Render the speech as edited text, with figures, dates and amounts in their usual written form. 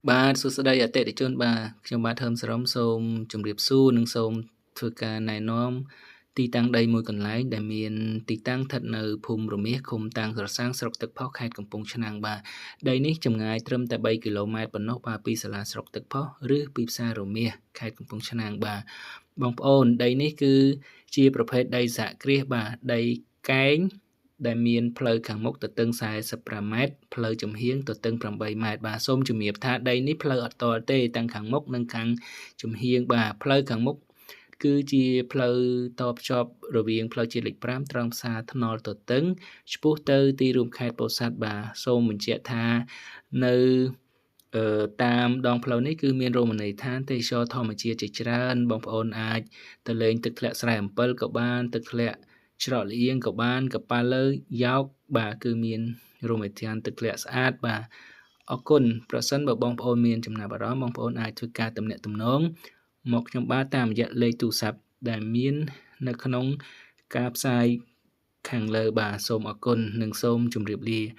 បាទសួស្តីអតិថិជនបាទខ្ញុំបាទធឹមសរមសូមជម្រាបសួរនិងសូមធ្វើការណែនាំទីតាំងដីមួយកន្លែងដែលមានទីតាំងស្ថិតនៅភូមិរមាសឃុំតាំងក្រសាំងស្រុកទឹកផុសខេត្តកំពង់ឆ្នាំងបាទដីនេះចម្ងាយត្រឹមតែ3គីឡូម៉ែត្រប៉ុណ្ណោះបាទពីសាលាស្រុកទឹកផុសឬពីផ្សាររមាសខេត្តកំពង់ឆ្នាំងបាទបងប្អូនដីនេះគឺជាប្រភេទដីសហគ្រាសបាទដីកែងដែលមានផ្លូវខាងមុខទទឹង45ម៉ែត្រផ្លូវចំហៀងទទឹង8ម៉ែត្របាទសូមជំរាបថាដីនេះផ្លូវអត់តល់ទេទាំងខាងមុខនិងខាងចំហៀងបាទផ្លូវខាងមុខគឺជាផ្លូវតភ្ជាប់រវាងផ្លូវជាតិលេខ5ត្រង់ផ្សារថ្នល់ទទឹងឆ្ពោះទៅទីរួមខេត្តពោធិ៍សាត់បាទសូមបញ្ជាក់ថានៅតាមដងផ្លូវនេះគឺមានរមណីយដ្ឋានទេសចរធម្មជាតិជាច្រើនបងប្អូនអាចទៅលេងទឹកធ្លាក់ស្រែអំពិលក៏បានទឹកធ្លាក់ច្រកល្អៀងក៏បានកប៉ាល់លើយ៉ោកបាទគឺមានរមណីយដ្ឋានទឹកធ្លាក់ស្អាតបាទអរគុណប្រសិនបើបងប្អូនមានចំណាប់អារម្មណ៍បងប្អូនអាចធ្វើការទំនាក់ទំនងមកខ្ញុំបាទតាមរយៈលេខទូរស័ព្ទដែលមាននៅក្នុងការផ្សាយខាងលើបាទសូមអរគុណនិងសូមជម្រាបលា។